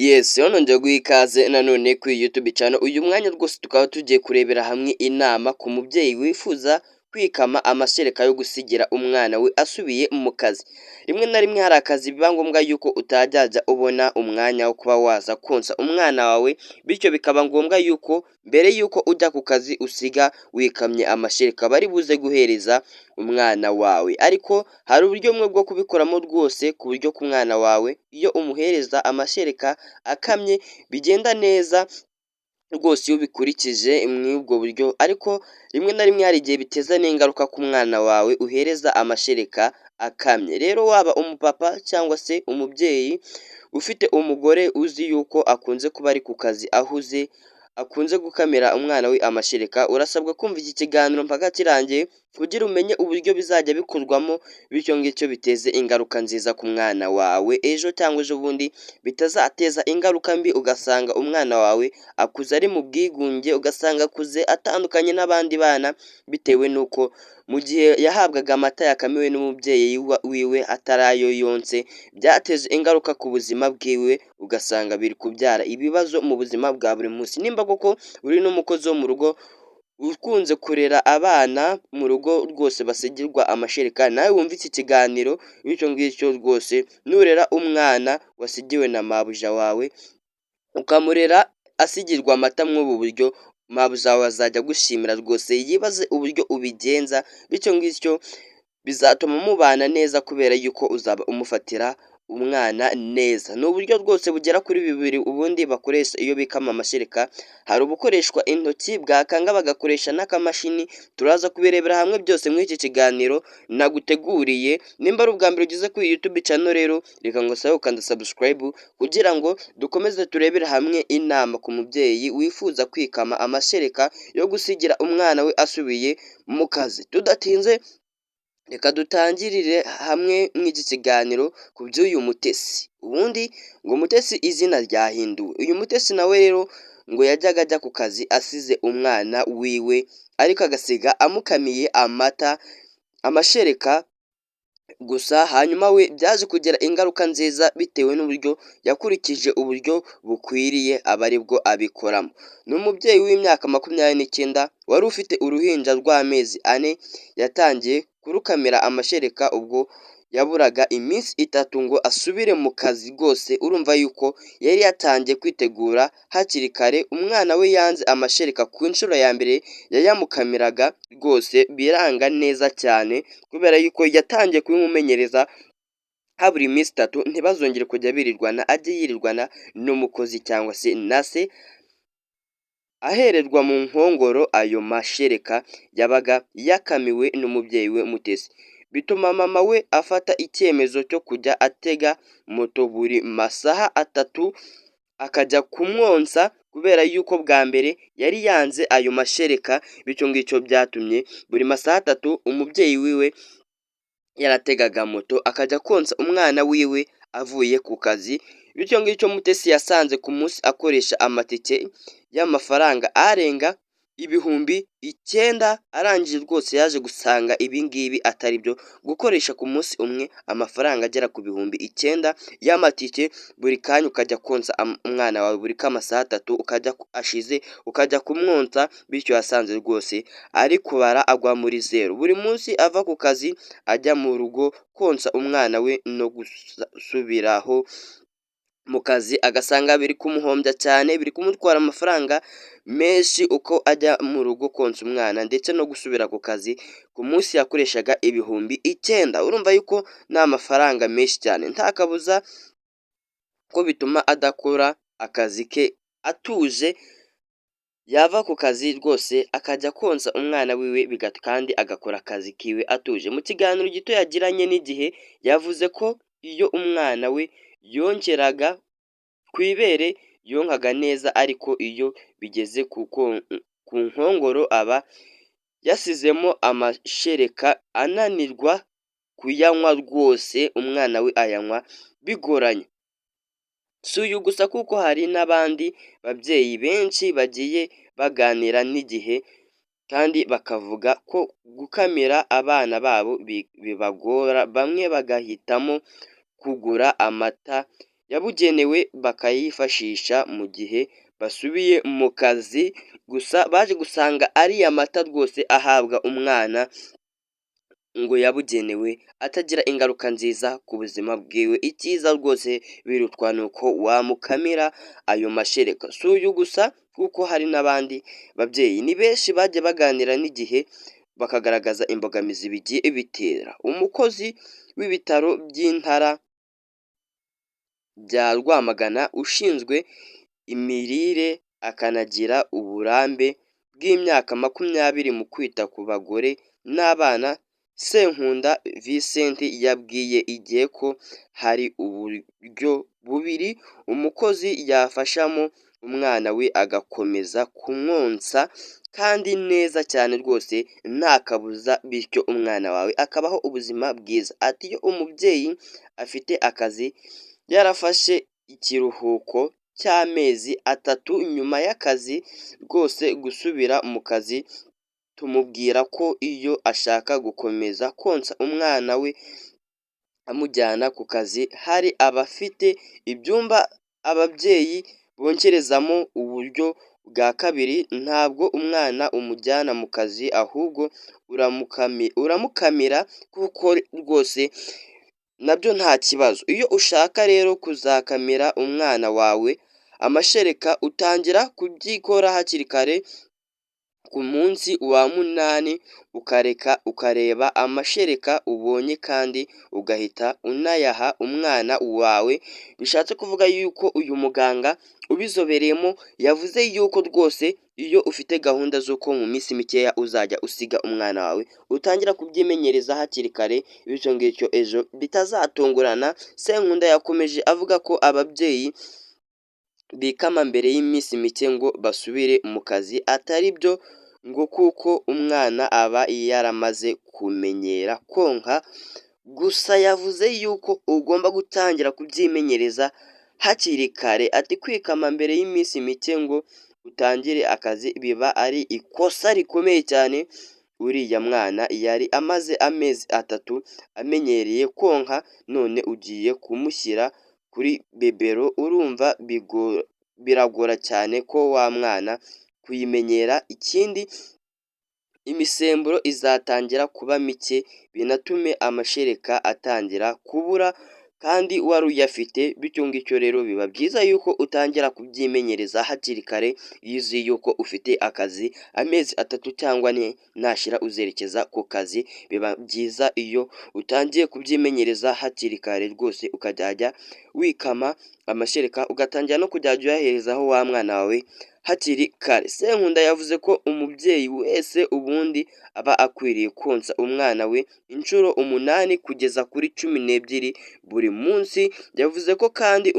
Yes, hano nongeye guha ikaze nanone kuri YouTube channel. Uyu mwanya rwose tukaba tugiye kurebera hamwe inama ku mubyeyi wifuza kwikama amashereka yo gusigira umwana we asubiye mu kazi. Rimwe na rimwe hari akazi biba ngombwa yuko utajya ubona umwanya wo kuba waza konsa umwana wawe, bityo bikaba ngombwa yuko mbere yuko ujya ku kazi usiga wikamye amashereka bari buze guhereza umwana wawe. Ariko hari uburyo bumwe bwo kubikoramo rwose, ku buryo ku mwana wawe iyo umuhereza amashereka akamye bigenda neza rwose iyo ubikurikije muri ubwo buryo. Ariko rimwe na rimwe hari igihe biteza n'ingaruka ku mwana wawe uhereza amashereka akamye. Rero waba umupapa cyangwa se umubyeyi ufite umugore uzi yuko akunze kuba ari ku kazi ahuze, akunze gukamira umwana we amashereka, urasabwa kumva iki kiganiro mpaka kirangiye kugira umenye uburyo bizajya bikorwamo, bityo ngicyo biteze ingaruka nziza ku mwana wawe ejo cyangwa ejo bundi, bitazateza ingaruka mbi, ugasanga umwana wawe akuze ari mu bwigunge, ugasanga akuze atandukanye n'abandi bana bitewe n'uko mu gihe yahabwaga amata yakamiwe n'umubyeyi wiwe atari ayo yonse, byateje ingaruka ku buzima bwiwe, ugasanga biri kubyara ibibazo mu buzima bwa buri munsi. Nimba koko uri n'umukozi wo mu rugo ukunze kurera abana mu rugo rwose basigirwa amashereka, nawe wumve iki kiganiro, bityo ngicyo rwose nurera umwana wasigiwe na mabuja wawe, ukamurera asigirwa amata muri ubu buryo, mabuja wawe azajya agushimira rwose, yibaze uburyo ubigenza, bityo ngicyo bizatuma mubana neza kubera yuko uzaba umufatira umwana neza. Ni uburyo rwose bugera kuri bubiri ubundi bakoresha iyo bikama amashereka: hari ubukoreshwa intoki, bwakanga bagakoresha n'akamashini. Turaza kubirebera hamwe byose muri iki kiganiro naguteguriye. Nimba ari ubwa mbere ugeze kuri YouTube channel rero, reka ngusabe gukanda subscribe kugira ngo dukomeze turebere hamwe inama ku mubyeyi wifuza kwikama amashereka yo gusigira umwana we asubiye mu kazi. Tudatinze, reka dutangirire hamwe mw'iki kiganiro ku by'uyu Mutesi. Ubundi ngo Mutesi izina ryahinduwe. Uyu Mutesi nawe rero ngo yajyaga ajya ku kazi asize umwana wiwe, ariko agasiga amukamiye amata, amashereka gusa. Hanyuma we byaje kugira ingaruka nziza bitewe n'uburyo yakurikije uburyo bukwiriye, aba aribwo abikoramo. Ni umubyeyi w'imyaka 29 wari ufite uruhinja rw'amezi 4, yatangiye kurukamira amashereka ubwo yaburaga iminsi 3 ngo asubire mu kazi. Rwose urumva yuko yari yatangiye kwitegura hakiri kare. Umwana we yanze amashereka ku nshuro ya mbere yayamukamiraga, rwose biranga neza cyane kubera yuko yatangiye kubimumenyereza habura iminsi 3, ntibazongere kujya birirwana, ajye yirirwana n'umukozi cyangwa se na se, ahererwa mu nkongoro ayo mashereka yabaga yakamiwe n'umubyeyi we Mutesi. Bituma mama we afata icyemezo cyo kujya atega moto buri masaha 3 akajya kumwonsa, kubera yuko bwa mbere yari yanze ayo mashereka. Bityo ngicyo byatumye buri masaha 3 umubyeyi wiwe yarategaga moto akajya konsa umwana wiwe avuye ku kazi. Bityo ngicyo Mutesi yasanze ku munsi akoresha amatike y'amafaranga arenga 9000. Arangije rwose yaje gusanga ibi ngibi atari byo, gukoresha ku munsi umwe amafaranga agera ku 9000 y'amatike, buri kanya ukajya konsa umwana wawe, buri k'amasaha 3 ukajya ashize ukajya kumwonsa. Bityo yasanze rwose ari kubara agwa muri zeru, buri munsi ava ku kazi ajya mu rugo konsa umwana we no gusubiraho mu kazi, agasanga biri kumuhombya cyane, biri kumutwara amafaranga menshi uko ajya mu rugo konsa umwana ndetse no gusubira ku kazi. Ku munsi yakoreshaga 9000. Urumva yuko ni amafaranga menshi cyane, nta kabuza ko bituma adakora akazi ke atuje. Yava ku kazi rwose akajya konsa umwana wiwe, kandi agakora akazi kiwe atuje. Mu kiganiro gito yagiranye n'Igihe, yavuze ko iyo umwana we yonkeraga ku ibere yonkaga neza, ariko iyo bigeze ku nkongoro aba yasizemo amashereka ananirwa kuyanywa, rwose umwana we ayanywa bigoranye. Si uyu gusa, kuko hari n'abandi babyeyi benshi bagiye baganira n'Igihe kandi bakavuga ko gukamira abana babo bibagora, bamwe bagahitamo kugura amata. yabugenewe bakayifashisha mu gihe basubiye mu kazi, gusa baje gusanga ariya mata rwose ahabwa umwana ngo yabugenewe atagira ingaruka nziza ku buzima bwiwe, icyiza rwose birutwa nuko wamukamira ayo mashereka. Si uyu gusa kuko hari n'abandi babyeyi, ni benshi bagiye baganira n'igihe bakagaragaza imbogamizi bigiye bitera. Umukozi w'ibitaro by'intara bya Rwamagana ushinzwe imirire akanagira uburambe bw'imyaka 20 mu kwita ku bagore n'abana, Senkunda Vincent yabwiye IGIHE ko hari uburyo bubiri umukozi yafashamo umwana we agakomeza kumwonsa kandi neza cyane rwose nta kabuza, bityo umwana wawe akabaho ubuzima bwiza. Ati iyo umubyeyi afite akazi yarafashe ikiruhuko cy'amezi 3 nyuma y'akazi rwose gusubira mu kazi tumubwira ko iyo ashaka gukomeza konsa umwana we amujyana ku kazi, hari abafite ibyumba ababyeyi bonkerezamo. Uburyo bwa kabiri ntabwo umwana umujyana mu kazi ahubwo uramukamira kuko rwose nabyo nta kibazo. Iyo ushaka rero kuzakamira umwana wawe amashereka utangira kubyikora hakiri kare ku munsi wa 8 ukareka ukareba amashereka ubonye kandi ugahita unayaha umwana wawe. Bishatse kuvuga yuko uyu muganga ubizobereyemo yavuze yuko rwose iyo ufite gahunda z'uko mu minsi mikeya uzajya usiga umwana wawe, utangira kubyimenyereza hakiri kare, bityo ngicyo ejo bitazatungurana. Senkunda yakomeje avuga ko ababyeyi bikama mbere y'iminsi mike ngo basubire mu kazi atari byo ngo kuko umwana aba yaramaze kumenyera konka, gusa yavuze yuko ugomba gutangira kubyimenyereza hakiri kare. Ati kwikama mbere y'iminsi mike ngo utangire akazi biba ari ikosa rikomeye cyane, uriya mwana yari amaze amezi 3 amenyereye konka none ugiye kumushyira kuri bebero, urumva biragora cyane ko wa mwana kuyimenyera. Ikindi imisemburo izatangira kuba mike binatume amashereka atangira kubura kandi wari uyafite, bityo ngicyo rero biba byiza yuko utangira kubyimenyereza hakiri kare iyo uzi yuko ufite akazi amezi 3 cyangwa 4 nashira uzerekeza ku kazi, biba byiza iyo utangiye kubyimenyereza hakiri kare rwose ukajya wikama amashereka ugatangira no kujya uyaherezaho wa mwana wawe hakiri kare. Senkunda yavuze ko umubyeyi wese ubundi aba akwiriye konsa umwana we inshuro 8 kugeza kuri 12 buri munsi, yavuze ko kandi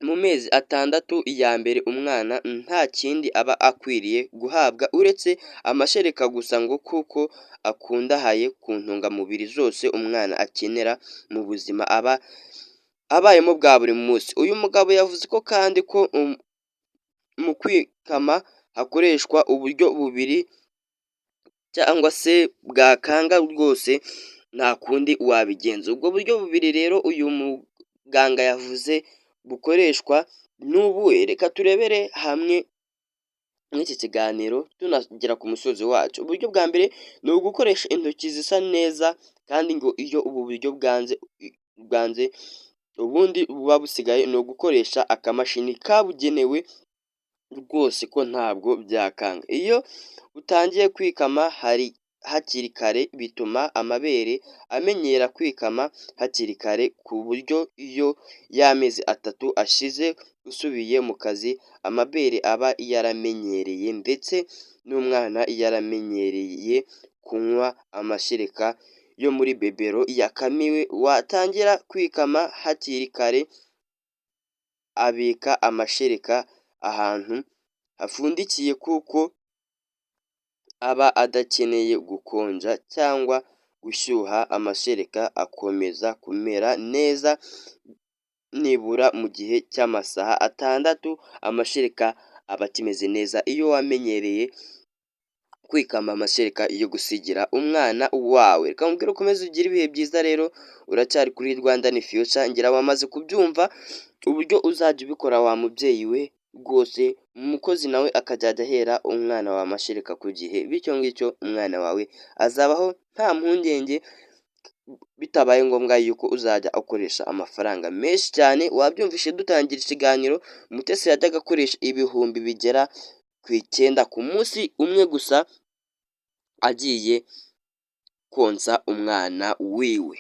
mu mezi 6 ya mbere umwana nta kindi aba akwiriye guhabwa uretse amashereka gusa ngo kuko akungahaye ku ntungamubiri zose umwana akenera mu buzima aba abayemo bwa buri munsi. Uyu mugabo yavuze ko kandi ko mu kwikama hakoreshwa uburyo bubiri cyangwa se bwakanga rwose nta kundi wabigenza. Ubwo buryo bubiri rero uyu muganga yavuze bukoreshwa ni ubuhe? Reka turebere hamwe muri iki kiganiro tunagera ku musozi wacu. Uburyo bwa mbere ni ugukoresha intoki zisa neza kandi ngo iyo ubu buryo bwanze ubundi buba busigaye ni ugukoresha akamashini kabugenewe rwose ko ntabwo byakanga. Iyo utangiye kwikama hakiri kare bituma amabere amenyera kwikama hakiri kare ku buryo iyo y'amezi 3 ashize usubiye mu kazi amabere aba yaramenyereye ndetse n'umwana yaramenyereye kunywa amashereka yo muri bebero yakamiwe. Watangira kwikama hakiri kare abika amashereka ahantu hapfundikiye kuko aba adakeneye gukonja cyangwa gushyuha, amashereka akomeza kumera neza nibura mu gihe cy'amasaha 6 amashereka aba akimeze neza iyo wamenyereye Kwikama amashereka yo gusigira umwana wawe. Reka nkubwire ukomeze ugire ibihe byiza rero, uracyari kuri Rwanda ni Future. Ngira wamaze kubyumva uburyo uzajya ubikora wa mubyeyi we rwose, umukozi nawe akazajya ahera umwana wawe amashereka ku gihe, bityo ngicyo umwana wawe azabaho nta mpungenge, bitabaye ngombwa yuko uzajya ukoresha amafaranga menshi cyane. Wabyumvishe dutangira ikiganiro, Mutesi yajyaga akoresha 9000 ku munsi umwe gusa agiye konsa umwana wiwe.